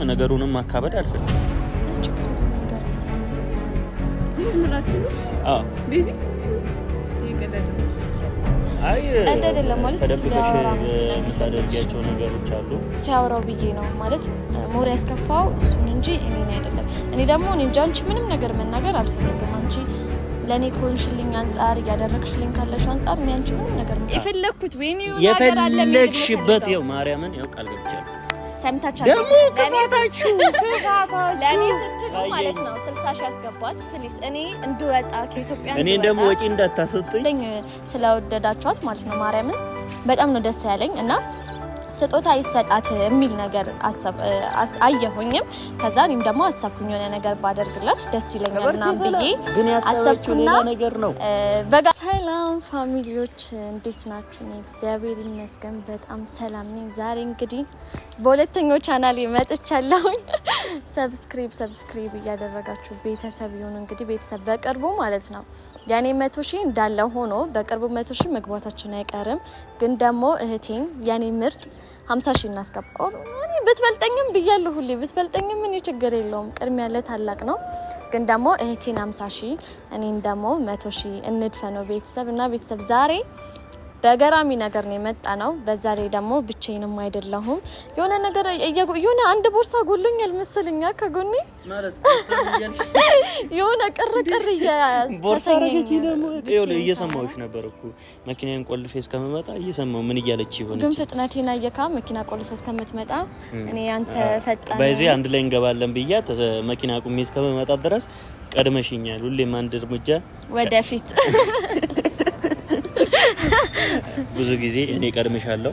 ነገሩንም ማካበድ አልፈልግም። አይ አይደለም ማለት ተደብቀሽ የምታደርጊያቸው ነገሮች አሉ። ሲያወራው ብዬ ነው ማለት more ያስከፋው እሱን እንጂ እኔን አይደለም። እኔ ደግሞ እኔ እንጃ አንቺ ምንም ነገር መናገር አልፈልግም። አንቺ ለእኔ ከሆንሽልኝ አንጻር እያደረግሽልኝ ካለሽው አንጻር እኔ አንቺ ምንም ነገር የፈለግኩት ወይኔ የፈለግሽበት ይኸው ማርያምን ይኸው ቃል ገብቻለሁ። ሰምታችኋል። ደግሞ ክፋታችሁ ለእኔ ስትሉ ማለት ነው 60,000 ያስገባት please። እኔ እንድወጣ ከኢትዮጵያ እኔ ደግሞ ወጪ እንዳታስወጡኝ ስለወደዳችኋት ማለት ነው። ማርያምን በጣም ነው ደስ ያለኝ እና ስጦታ ይሰጣት የሚል ነገር አየሁኝም። ከዛ እኔም ደግሞ አሰብኩኝ የሆነ ነገር ባደርግላት ደስ ይለኛል ምናምን ብዬ አሰብኩና ነገር ነው። በጋ ሰላም family ዎች እንዴት ናችሁ? እኔ እግዚአብሔር ይመስገን በጣም ሰላም ነኝ። ዛሬ እንግዲህ በሁለተኛው ቻናል መጥቻለሁኝ። subscribe subscribe እያደረጋችሁ ቤተሰብ ይሁኑ። እንግዲህ ቤተሰብ በቅርቡ ማለት ነው ያኔ 100,000 እንዳለ ሆኖ በቅርቡ 100,000 መግባታችን አይቀርም። ግን ደግሞ እህቴን ያኔ ምርጥ 50,000 እናስገባ። ብትበልጠኝም ብያለሁ ሁሌ ብትበልጠኝም እኔ ችግር የለውም ቅድሚያ ለታላቅ ነው። ግን ደግሞ እህቴን 50,000 እኔን ደግሞ 100,000 እንድፈነው ቤተሰብ እና ቤተሰብ ዛሬ በገራሚ ነገር ነው የመጣ ነው። በዛ ላይ ደግሞ ብቻዬንም አይደለሁም። የሆነ ነገር የሆነ አንድ ቦርሳ ጎሎኛል መሰለኛ ከጎኔ የሆነ ቅር ቅር እየሰማሁሽ ነበር እኮ መኪናዬን ቆልፌ እስከምመጣ እየሰማሁ ምን እያለች ይሆን ግን ፍጥነቴን አየካ። መኪና ቆልፌ እስከምትመጣ እኔ አንተ ፈጣን በዚህ አንድ ላይ እንገባለን ብያት መኪና ቁሜ እስከምመጣ ድረስ ቀድመሽኛል። ሁሌም አንድ እርምጃ ወደፊት ብዙ ጊዜ እኔ ቀድመሻለሁ።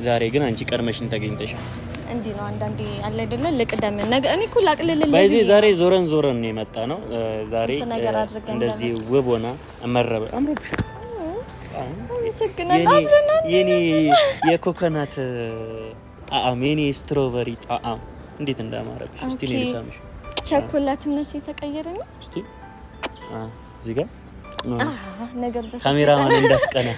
ዛሬ ግን አንቺ ቀድመሽን ተገኝተሻል። እንዲህ ነው አንዳንዴ አለ አይደለ? ልቅደም ነገ እኔ እኮ ላቅልልልህ ባይዜ ዛሬ ዞረን ዞረን ነው የመጣ ነው። ዛሬ እንደዚህ ውብ ሆና አመረበ አምሮብሻል። አመሰግናለሁ። የኔ የኮኮናት ጣዕም የኔ strawberry ጣዕም እንዴት እንዳማረብሽ እስቲ እኔ ልሳምሽ። ቸኮላትነት የተቀየረ ነው። እስቲ እዚህ ጋር ነገር ካሜራማን እንዳትቀና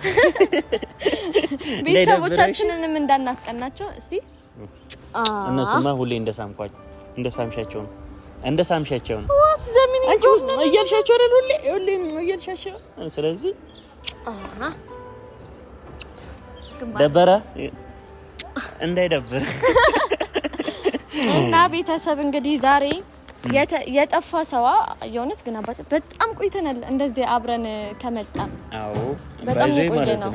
ቤተሰቦቻችንንም እንዳናስቀናቸው። እስቲ እነሱማ ሁሌ እንደሳምኳቸው እንደሳምሻቸው ነው እንደሳምሻቸው ነው what ዘሚን እያልሻቸው አይደል? ሁሌ ሁሌ እያልሻቸው። ስለዚህ ደበረ እንዳይደብር እና ቤተሰብ እንግዲህ ዛሬ የጠፋ ሰዋ የእውነት ግን አባት በጣም ቆይተናል፣ እንደዚህ አብረን ከመጣን። አዎ በጣም ቆየ ነው።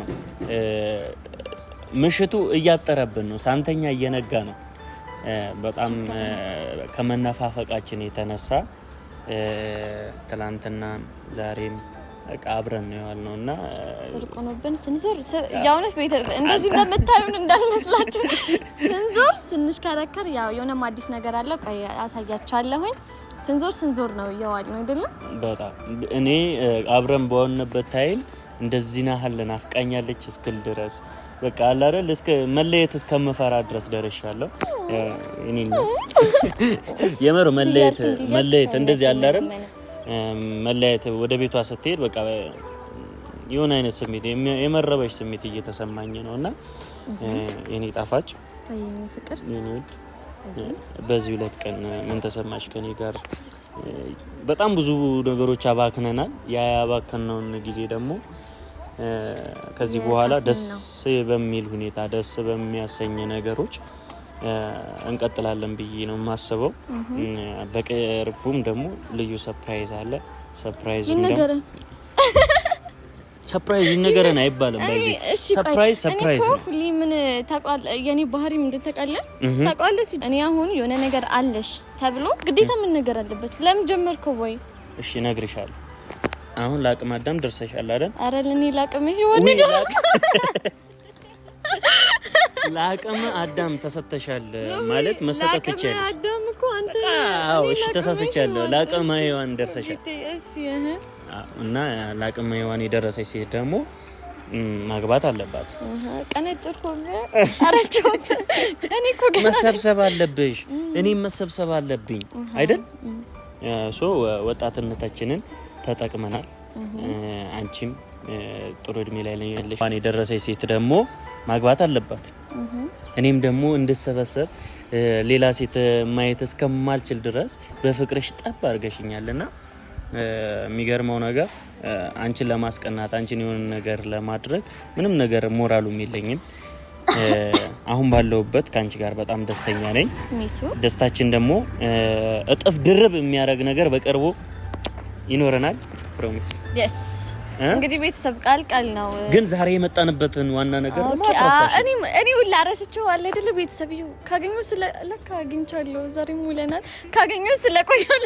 ምሽቱ እያጠረብን ነው፣ ሳንተኛ እየነጋ ነው። በጣም ከመነፋፈቃችን የተነሳ ትላንትና ዛሬም በቃ አብረን ነው የዋልነው እና ብርቅ ሆኖብን ስንዞር የእውነት እንደዚህ እንደምታዩን እንዳልመስላችሁ ስንዞር ስንሽከረከር ያው የሆነም አዲስ ነገር አለ፣ ቆይ አሳያችኋለሁኝ። ስንዞር ስንዞር ነው እየዋልነው አይደለም። በጣም እኔ አብረን በሆንበት time እንደዚህ ናህል ናፍቃኛለች እስክል ድረስ በቃ አለ አይደል እስከ መለየት እስከምፈራ ድረስ ደርሻለሁ። እኔ የምር መለየት መለየት እንደዚህ አለ አይደል መለያየት ወደ ቤቷ ስትሄድ በቃ የሆነ አይነት ስሜት የመረበሽ ስሜት እየተሰማኝ ነው። እና የኔ ጣፋጭ የኔ ውድ በዚህ 2 ቀን ምን ተሰማሽ? ከኔ ጋር በጣም ብዙ ነገሮች አባክነናል። ያ ያባከነውን ጊዜ ደግሞ ከዚህ በኋላ ደስ በሚል ሁኔታ ደስ በሚያሰኝ ነገሮች እንቀጥላለን ብዬ ነው የማስበው። በቅርቡም ደግሞ ልዩ surprise አለ። surprise ይነገረን surprise ይነገረን አይባልም። surprise surprise ነው። ሁሌ ምን ታውቃለህ፣ የኔ ባህሪ ምንድን ታውቃለህ ታውቃለህ። እኔ አሁን የሆነ ነገር አለሽ ተብሎ ግዴታ ምን ነገር አለበት። ለምን ጀመርከው ወይ? እሺ እነግርሻለሁ። አሁን ለአቅመ አዳም ደርሰሻል አይደል? ኧረ ለእኔ ለአቅመ ሔዋን ለአቅመ አዳም ተሰጥተሻል ማለት መሰጠት ትችያለሽ። አዳም እኮ አንተ አዎ፣ እሺ ተሳስቻለሁ። ለአቅመ ሔዋን ደርሰሻል እና ለአቅመ ሔዋን የደረሰች ሴት ደግሞ ማግባት አለባት። መሰብሰብ አለብሽ። እኔም መሰብሰብ አለብኝ አይደል? so ወጣትነታችንን ተጠቅመናል። አንቺም ጥሩ እድሜ ላይ ያለሽ የደረሰች ሴት ደግሞ ማግባት አለባት። እኔም ደግሞ እንድሰበሰብ ሌላ ሴት ማየት እስከማልችል ድረስ በፍቅርሽ ጠብ አድርገሽኛልና የሚገርመው ነገር አንቺን ለማስቀናት አንቺን የሆነ ነገር ለማድረግ ምንም ነገር ሞራሉም የለኝም። አሁን ባለሁበት ከአንቺ ጋር በጣም ደስተኛ ነኝ። ደስታችን ደግሞ እጥፍ ድርብ የሚያደርግ ነገር በቅርቡ ይኖረናል። Promise። እንግዲህ ቤተሰብ ቃል ቃል ነው። ግን ዛሬ የመጣንበትን ዋና ነገር እኔ ሁላ ረስቼው አለ አይደለ? ቤተሰብ ካገኘሁ ስለ ለካ አግኝቻለሁ። ዛሬም ውለናል። ካገኘሁ ስለቆየሁ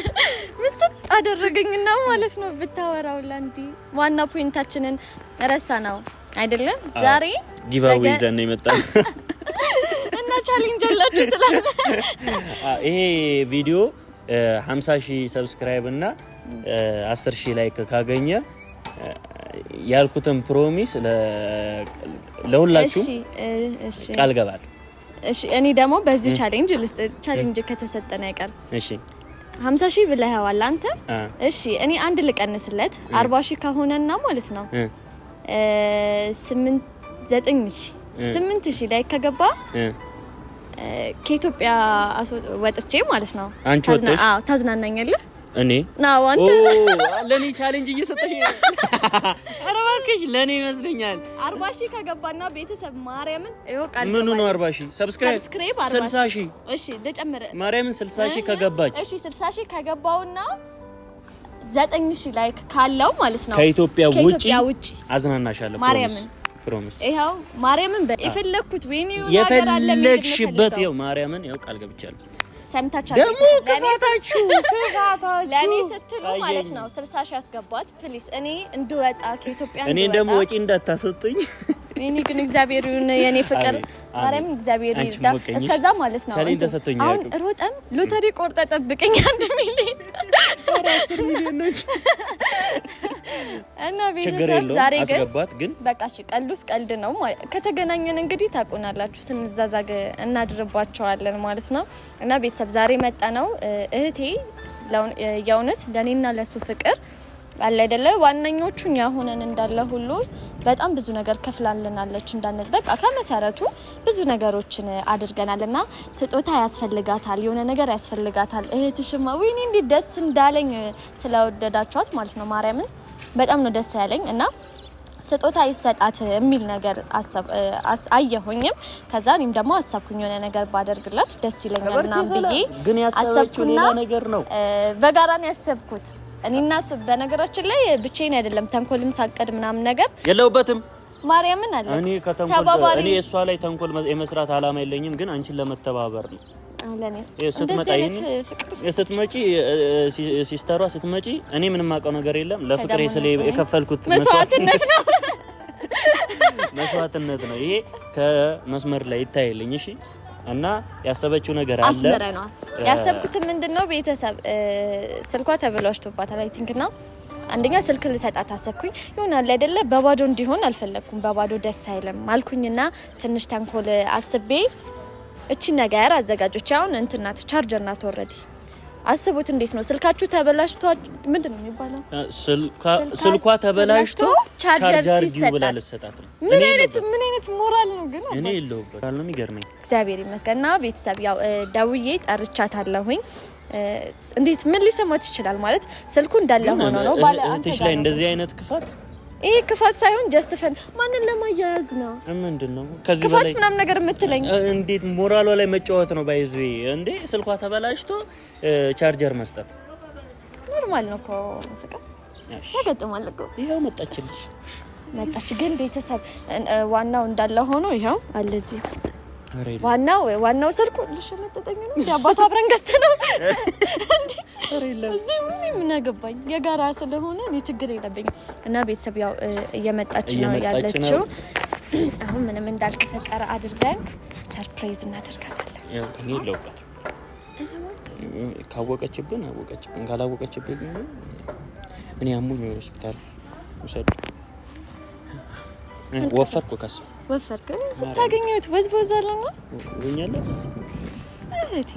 ምስጥ አደረገኝና ማለት ነው። ብታወራው ላንዲ ዋና point ኣችንን ረሳ ነው አይደለም? ዛሬ Giveaway ይዘን ነው የመጣነው እና challenge አላችሁ ትላለህ። ይሄ ቪዲዮ 50 ሺህ subscribe እና 10 ሺህ like ካገኘ ያልኩትን promise ለሁላችሁ ቃል ገባለሁ። እሺ እኔ ደግሞ በዚሁ challenge ልስጥ። Challenge ከተሰጠን አይቀር እሺ 50 ሺህ ብለኸዋል አንተ። እሺ እኔ አንድ ልቀንስለት 40 ሺህ ከሆነና ማለት ነው 8 9 ሺህ 8 ሺህ ላይ ከገባ ከኢትዮጵያ ወጥቼ ማለት ነው አንቺ ወጥተሽ ታዝናናኛለህ። እኔ ናው አንተ ለኔ challenge እየሰጠሽ ነው። ኧረ እባክሽ ለኔ ይመስለኛል። 40 ሺህ ከገባና ቤተሰብ ማርያምን ይኸው ቃል ምኑ ነው 40 ሺህ subscribe 60 ሺህ እሺ ልጨምር ማርያምን 60 ሺህ ከገባች እሺ 60 ሺህ ከገባውና 9 ሺህ like ካለው ማለት ነው ከኢትዮጵያ ውጪ አዝናናሻለሁ። ማርያምን Promise ይኸው ማርያምን የፈለግኩት ወይኔ የፈለግሽበት ይኸው ማርያምን ይኸው ቃል ገብቻለሁ። ሰምታችኋል። ደግሞ ክፋታችሁ ክፋታችሁ ለእኔ ስትሉ ማለት ነው 60 ሺህ ያስገባት please። እኔ እንድወጣ ከኢትዮጵያ እንድወጣ እኔ ደግሞ ወጪ እንዳታስወጡኝ። እኔ ግን እግዚአብሔር ይሁን የኔ ፍቅር ማርያም እግዚአብሔር ይርዳ። እስከዛ ማለት ነው አሁን ሮጠም ሎተሪ ቆርጠ ጠብቀኝ 1 ሚሊዮን እና ቤተሰብ ዛሬ ግን በቃ እሺ፣ ቀልዱስ ቀልድ ነው። ከተገናኘን እንግዲህ ታውቁናላችሁ፣ ስንዛዛግ እናድርባቸዋለን ማለት ነው። እና ቤተሰብ ዛሬ መጣ ነው እህቴ የእውነት ለእኔና ለሱ ፍቅር አለ አይደለ ዋነኞቹ እኛ ሆነን እንዳለ ሁሉ በጣም ብዙ ነገር ከፍላልናለች እንዳንል በቃ ከመሰረቱ ብዙ ነገሮችን አድርገናል። እና ስጦታ ያስፈልጋታል፣ የሆነ ነገር ያስፈልጋታል። እህትሽማ ወይኔ እንዴት ደስ እንዳለኝ ስለወደዳችኋት ማለት ነው። ማርያምን በጣም ነው ደስ ያለኝ እና ስጦታ ይሰጣት የሚል ነገር አየሁኝም። ከዛ እኔም ደግሞ አሰብኩኝ የሆነ ነገር ባደርግላት ደስ ይለኛል ምናምን ብዬ አሰብኩና በጋራ ነው ያሰብኩት እኔና በነገራችን ላይ ብቻዬን አይደለም ተንኮልም ሳቀድ ምናምን ነገር የለውበትም። ማርያምን አለ እኔ ከተንኮል እኔ እሷ ላይ ተንኮል የመስራት አላማ የለኝም፣ ግን አንቺን ለመተባበር ነው። ስትመጪ sister ዋ ስትመጪ እኔ ምንም አውቀው ነገር የለም። ለፍቅሬ ስለ የከፈልኩት መስዋዕትነት ነው መስዋዕትነት ነው። ይሄ ከመስመር ላይ ይታይልኝ። እሺ እና ያሰበችው ነገር አለ። አስምረነዋል። ያሰብኩት ምንድነው ቤተሰብ ስልኳ ተበላሽቶባታል I think እና አንደኛ ስልክ ልሰጣት አሰብኩኝ። ይሆናል አይደለ በባዶ እንዲሆን አልፈለግኩም። በባዶ ደስ አይልም አልኩኝና ትንሽ ተንኮል አስቤ እቺ ነገር አዘጋጆች። አሁን እንትን ናት ቻርጀር ናት already አስቡት። እንዴት ነው ስልካችሁ ተበላሽቶ ምንድን ነው የሚባለው? ስልኳ ተበላሽቶ ቻርጀር ሲሰጣት ምን አይነት ምን አይነት ሞራል ነው ግን? እኔ የለሁበት ነው የሚገርመኝ። እግዚአብሔር ይመስገን። እና ቤተሰብ ያው ደውዬ ጠርቻታለሁኝ። እንዴት ምን ሊሰማት ይችላል ማለት ስልኩ እንዳለ ሆኖ ነው ባለ እህትሽ ላይ እንደዚህ አይነት ክፋት ይሄ ክፋት ሳይሆን just fun ማንን ለማያያዝ ነው? ምንድን ነው ከዚህ ክፋት ምናምን ነገር የምትለኝ? እንዴት ሞራሏ ላይ መጫወት ነው? ባይዙ እንዴ ስልኳ ተበላሽቶ ቻርጀር መስጠት Normal ነው እኮ ፍቅር ያገጥማል እኮ። ይኸው መጣችልሽ፣ መጣች። ግን ቤተሰብ ዋናው እንዳለ ሆኖ ይኸው አለ እዚህ ውስጥ ዋናው ዋናው ስልኩ ልሸመጠጠኝ ነው እንዴ? አባቱ አብረን ገዝተነው እንዴ? እዚህ ምን ምን አገባኝ? የጋራ ስለሆነ እኔ ችግር የለብኝም። እና ቤተሰብ ያው እየመጣች ነው ያለችው። አሁን ምንም እንዳልተፈጠረ አድርገን surprise እናደርጋታለን። እኔ የለሁበት። ካወቀችብን አወቀችብን፣ ካላወቀችብን እኔ አሞኝ ሆስፒታል ውሰዱ። ወፈርኩ ከሱ ወፈርክ ስታገኘሁት ወዝወዝ አለና ወኛለሁ እህቴ።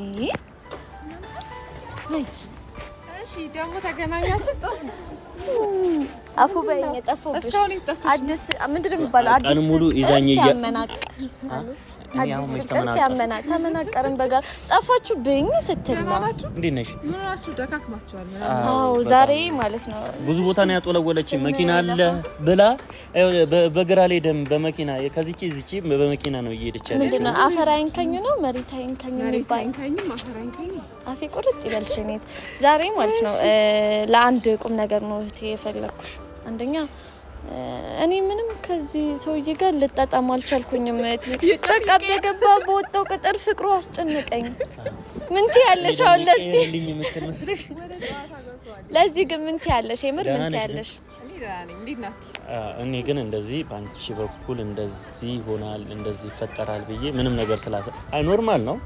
እሺ ደግሞ ተገናኛችሁ። ጥሩ አፉ በይኝ ጠፋሁብሽ። አዲስ ምንድን ነው የሚባለው? አዲስ ሙሉ ይዛኝ ሲያመናቅ አዲስ ፍቅር ሲያመናቅ ተመናቀርን በጋር ጠፋችሁብኝ ስትል ነው። እንዴት ነሽ? ምን ሆናችሁ ደካክማችኋል? አዎ ዛሬ ማለት ነው ብዙ ቦታ ነው ያጦለወለች። መኪና አለ ብላ በግራ ላይ ደም በመኪና ከዚች እዚች በመኪና ነው እየሄደች ያለችው። ምንድን ነው አፈር አይንከኝ ነው መሬት አይንከኝ የሚባል አፌ ቁርጥ ይበልሽ። እኔ ዛሬ ማለት ነው ለአንድ ቁም ነገር ነው እህቴ የፈለግኩሽ። አንደኛ እኔ ምንም ከዚህ ሰውዬ ጋር ልጣጣም አልቻልኩኝም። እህቴ በቃ በገባ በወጣው ቅጥር ፍቅሩ አስጨነቀኝ። ምን ትያለሽ አሁን ለዚህ ለዚህ ግን ምን ትያለሽ? የምር ምን ትያለሽ? እኔ ግን እንደዚህ በአንቺ በኩል እንደዚህ ይሆናል እንደዚህ ይፈጠራል ብዬ ምንም ነገር ስላሰ አይ normal ነው።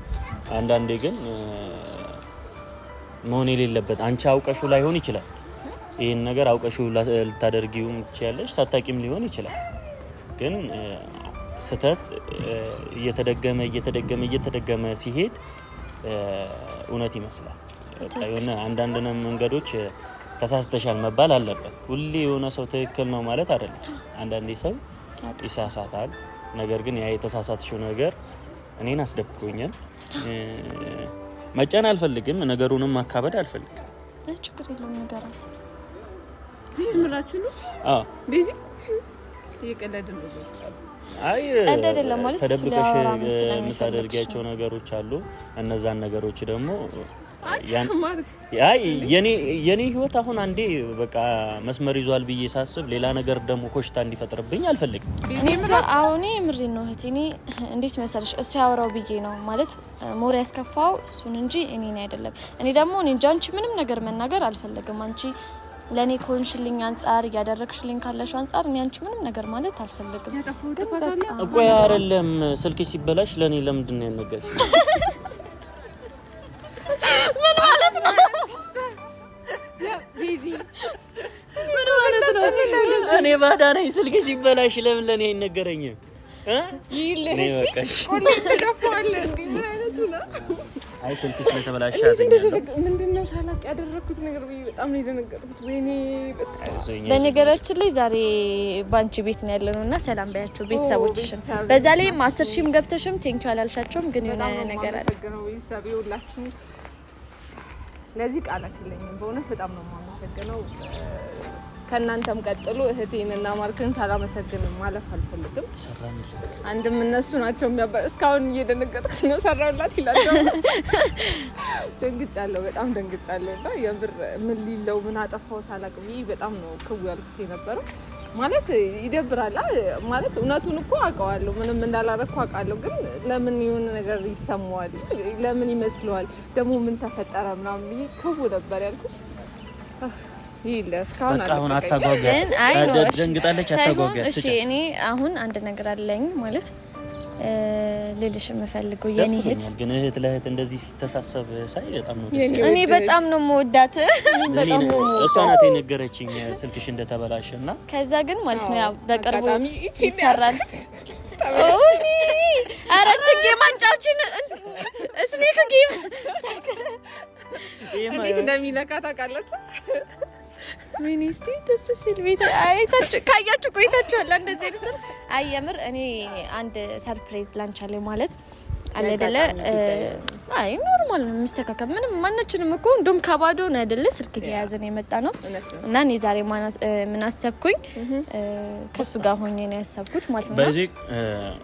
አንዳንዴ ግን መሆን የሌለበት አንቺ አውቀሹ ላይሆን ይችላል። ይህን ነገር አውቀሹ ልታደርጊውም ትችያለሽ፣ ሳታቂም ሊሆን ይችላል። ግን ስህተት እየተደገመ እየተደገመ እየተደገመ ሲሄድ እውነት ይመስላል። የሆነ አንዳንድ መንገዶች ተሳስተሻል መባል አለበት። ሁሌ የሆነ ሰው ትክክል ነው ማለት አይደለም። አንዳንዴ ሰው ይሳሳታል። ነገር ግን ያ የተሳሳትሽው ነገር እኔን አስደብሮኛል። መጫን አልፈልግም፣ ነገሩንም ማካበድ አልፈልግም። ችግር የለውም ነገራት ምራችሁ ነው። አዎ ቤዚ እየቀለድን ነው። አይ ቀልድ አይደለም ማለት እሱ ተደብቀሽ ሊያወራ ነው ስለሚፈልግ የምታደርጊያቸው ነገሮች አሉ። እነዛን ነገሮች ደግሞ ማርክ አይ የኔ ህይወት አሁን አንዴ በቃ መስመር ይዟል ብዬ ሳስብ ሌላ ነገር ደግሞ ኮሽታ እንዲፈጥርብኝ አልፈልግም። እኔ እሷ አሁን የምሬን ነው እህቴ። እኔ እንዴት መሰለሽ እሱ ያወራው ብዬ ነው ማለት more ያስከፋው እሱን እንጂ እኔን አይደለም። እኔ ደግሞ እኔ እንጃ አንቺ ምንም ነገር መናገር አልፈለግም። አንቺ ለእኔ ከሆንሽልኝ አንጻር እያደረግሽልኝ ካለሽው አንጻር እኔ አንቺ ምንም ነገር ማለት አልፈለግም። ያጠፋሁት ግን ጥፋት አለ? በቃ እኮ ያ አይደለም ስልክሽ ሲበላሽ ለእኔ ለምንድን ነው ያልነገርሽ? ምን ማለት ነው? ቤዚ ምን ማለት ነው? እኔ ባዳ ነኝ። ስልክ ሲበላሽ ለምን ለእኔ አይነገረኝም? እ? እኔ በቃ እሺ። ተገፋዋለ እንዴ? ምን አይነቱ ነው? አይ ስልክ ስለተበላሸ እንዴት አዝኛለሁ። ምንድን ነው ሳላቅ ያደረግኩት ነገር ብዬ በጣም ነው የደነገጥኩት። ወይኔ በስመ አብ። አይዞኝ። በነገራችን ላይ ዛሬ በአንቺ ቤት ነው ያለነው እና ሰላም በያቸው ቤተሰቦችሽን። ቤተሰብ። በዛ ላይም 10,000ም ገብተሽም thank you አላልሻቸውም፣ ግን የሆነ በጣም ነው ነገር አለ። የማመሰግነው ቤተሰብ ሁላችሁ። ለዚህ ቃላት የለኝም በእውነት በጣም ነው የማመሰግነው። ከእናንተም ቀጥሎ እህቴን እና ማርክን ሳላመሰግን ማለፍ አልፈልግም። ሰራንልህ። አንድም እነሱ ናቸው የሚያበር እስካሁን እየደነገጥኩ ነው። ሰራውላት ይላል። ደንግጫለሁ፣ በጣም ደንግጫለሁ። እና የምር ምን ሊለው ምን አጠፋው ሳላቅ ብዬ በጣም ነው ክው ያልኩት የነበረው። ማለት ይደብራል ማለት እውነቱን እኮ አውቀዋለሁ፣ ምንም እንዳላረግኩ አውቃለሁ። ግን ለምን የሆነ ነገር ይሰማዋል፣ ለምን ይመስለዋል፣ ደግሞ ምን ተፈጠረ ምናምን ብዬ ክው ነበር ያልኩት። ይህ እስካሁን በቃ አሁን አልለቀቀኝም። አታጓጓት። ግን አይ ነው እሺ፣ ደንግጣለች። ሳይሆን አታጓጓት። እሺ፣ ስጫት። እኔ አሁን አንድ ነገር አለኝ ማለት ልልሽ የምፈልገው ደስ የኔ እህት ብሎኛል። ግን እህት ለእህት እንደዚህ ሲተሳሰብ ሳይ በጣም ነው ደስ የኔ ያለኝ። እኔ በጣም ነው የምወዳት። እኔ እሷ ናት የነገረችኝ ስልክሽ እንደተበላሸ እና ከዛ ግን ማለት ነው ያው በቅርቡ አጋጣሚ ይቺን ይሰራል። ኦኒ ኧረ እንትን game አንጫዎችን snake game እንዴት እንደሚነካ ታውቃላችሁ? ወይኔ እስቲ ደስ ሲል ቤት አይታችሁ ካያችሁ ቆይታችኋል። እንደዚህ አይነት ስል አይ የምር እኔ አንድ surprise ላንቺ አለኝ ማለት አለ አይደለ? አይ normal ነው የሚስተካከል። ምንም ማናችንም እኮ እንደውም ከባዶ ነው አይደለ? ስልክ እየያዘን የመጣ ነው። እውነት ነው። እና እኔ ዛሬ ምን አሰብኩኝ ከሱ ጋር ሆኜ ነው ያሰብኩት ማለት ነው። በዚህ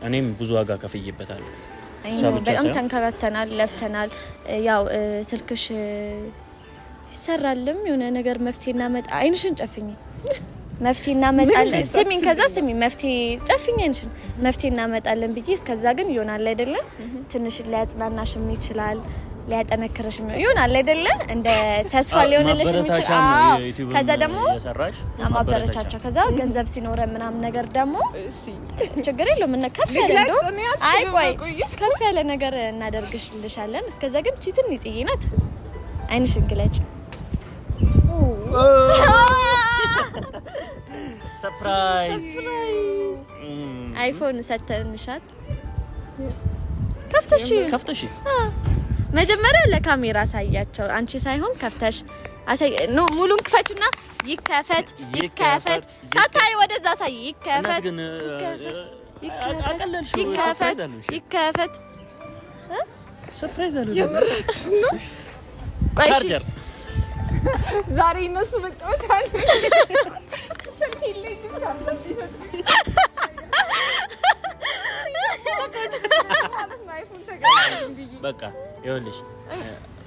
እኔም ብዙ ዋጋ ከፍዬበታለሁ። አይ እሷ ነው ብቻ በጣም ሳይሆን ተንከራተናል፣ ለፍተናል። ያው ስልክሽ ይሰራልም የሆነ ነገር መፍትሄ እናመጣ። አይንሽን ጨፍኝ መፍትሄ እናመጣለን። ስሚኝ፣ ከዛ ስሚኝ፣ መፍትሄ ጨፍኝ አይንሽን፣ መፍትሄ እናመጣለን ብዬ እስከዛ ግን ይሆናል አይደለ? ትንሽ ሊያጽናናሽም ይችላል ሊያጠነክርሽም ይሆናል አይደለ? እንደ ተስፋ ሊሆንልሽ ማበረታቻ የሚችል ነው። አዎ። የዩቲዩብም ከዛ ደግሞ እየሰራሽ ማበረታቻ፣ ከዛ ገንዘብ ሲኖረ ምናምን ነገር ደግሞ እሺ ችግር የለውም እና ከፍ ያለ ልግለጽ እንደውም እኔ አይ አልችልም ቆይ መቆየት። ከፍ ያለ ነገር እናደርግልሻለን። እስከዛ ግን ቺትን ይጥይ ናት። አይንሽን ግለጭ። surprise surprise አይፎን ሰተንሻል። ከፍተሽ ከፍተሽ መጀመሪያ ለካሜራ አሳያቸው። አንቺ ሳይሆን ከፍተሽ አሳይ። No፣ ሙሉን ክፈቹና ይከፈት ይከፈት። ሳታይ ወደዛ ሳይ ይከፈት ይከፈት ይከፈት። Surprise አለ። የምራችሁ ነው? ቻርጀር ዛሬ እነሱ መጫወቻ ስልክ የለኝም በቃ ይኸውልሽ፣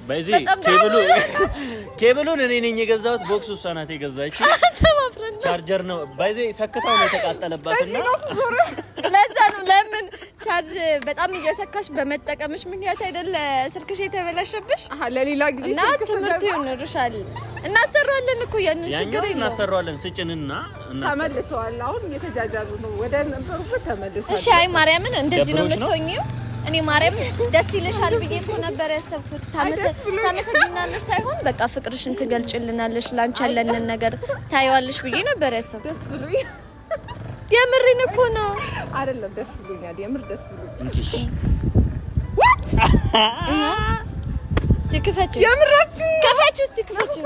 በዚህ ኬብሉን እኔ ነኝ የገዛሁት። Box ኡ እሷ ናት የገዛችው። ቻርጀር ነው በዚህ ሰክታው ነው የተቃጠለባት እና ለዛ ነው። ለምን ቻርጅ በጣም እየሰካሽ በመጠቀምሽ ምክንያት አይደለ ስልክሽ የተበላሸብሽ? ለሌላ ጊዜ እና ትምህርት ይሆንልሻል። እናሰራዋለን እኮ ያንን ችግር የለውም። እናሰራዋለን። ስጭንና ተመልሰዋል። አሁን እየተጃጃሉ ነው፣ ወደ ነበሩበት ተመልሰዋል። እሺ፣ አይ ማርያምን እንደዚህ ነው የምትሆኚው። እኔ ማርያም ደስ ይልሻል ብዬ እኮ ነበር ያሰብኩት። ታመሰግናለሽ ሳይሆን በቃ ፍቅርሽን ትገልጭልናለሽ፣ ላንቺ ያለንን ነገር ታየዋለሽ ብዬ ነበር ያሰብኩት። ደስ ብሎኝ የምሬን እኮ ነው። አይደለም ደስ ብሎኛል፣ የምር ደስ ብሎኛል። What? እስቲ ክፈችው፣ የምራችሁ ክፈችው፣ እስቲ ክፈችው።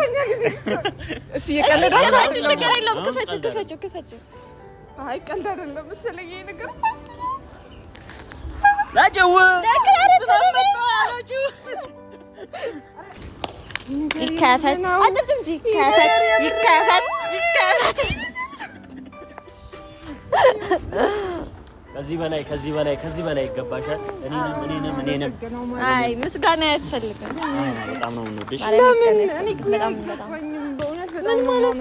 እሺ እየቀለዳችሁ ክፈችው፣ ችግር የለውም። ክፈችው፣ ክፈችው፣ ክፈችው። አይ ቀልድ አይደለም መሰለኝ ይሄ ነገር። ላጭው ይከፈት፣ አጨብጭብ እንጂ ይከፈት፣ ይከፈት፣ ይከፈት። ከዚህ በላይ ከዚህ በላይ ከዚህ በላይ ይገባሻል። እኔንም እኔንም እኔንም አይ ምስጋና አያስፈልግም። በጣም ነው የምንወድሽ። በጣም በጣም ምን ማለት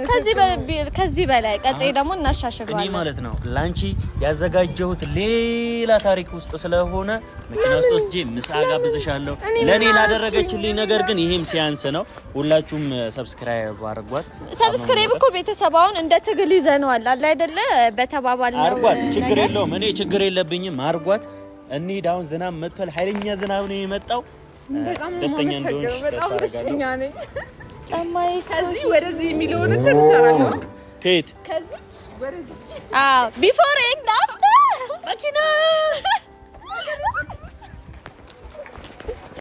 ከዚህ በላይ ቀጣይ ደግሞ እናሻሽለዋለን። እኔ ማለት ነው ላንቺ ያዘጋጀሁት ሌላ ታሪክ ውስጥ ስለሆነ መኪና ውስጥ ወስጄ ምሳ ጋብዝሻለሁ። ለእኔ ላደረገችልኝ ነገር ግን ይሄም ሲያንስ ነው። ሁላችሁም subscribe አድርጓት። Subscribe እኮ ቤተሰብ አሁን እንደ ትግል ይዘነዋል አለ አይደለ? በተባባል ነው አድርጓት። ችግር የለውም። እኔ ችግር የለብኝም። አድርጓት። እንሂድ። አሁን ዝናብ መጥቷል። ኃይለኛ ዝናብ ነው የመጣው። ደስተኛ እንደሆንሽ በጣም ደስተኛ ነኝ። ጫማዬ ከዚህ ወደዚህ የሚለውን እንትን እሰራለሁ። ከየት ከዚህ ወደዚህ? አዎ፣ before and after መኪና።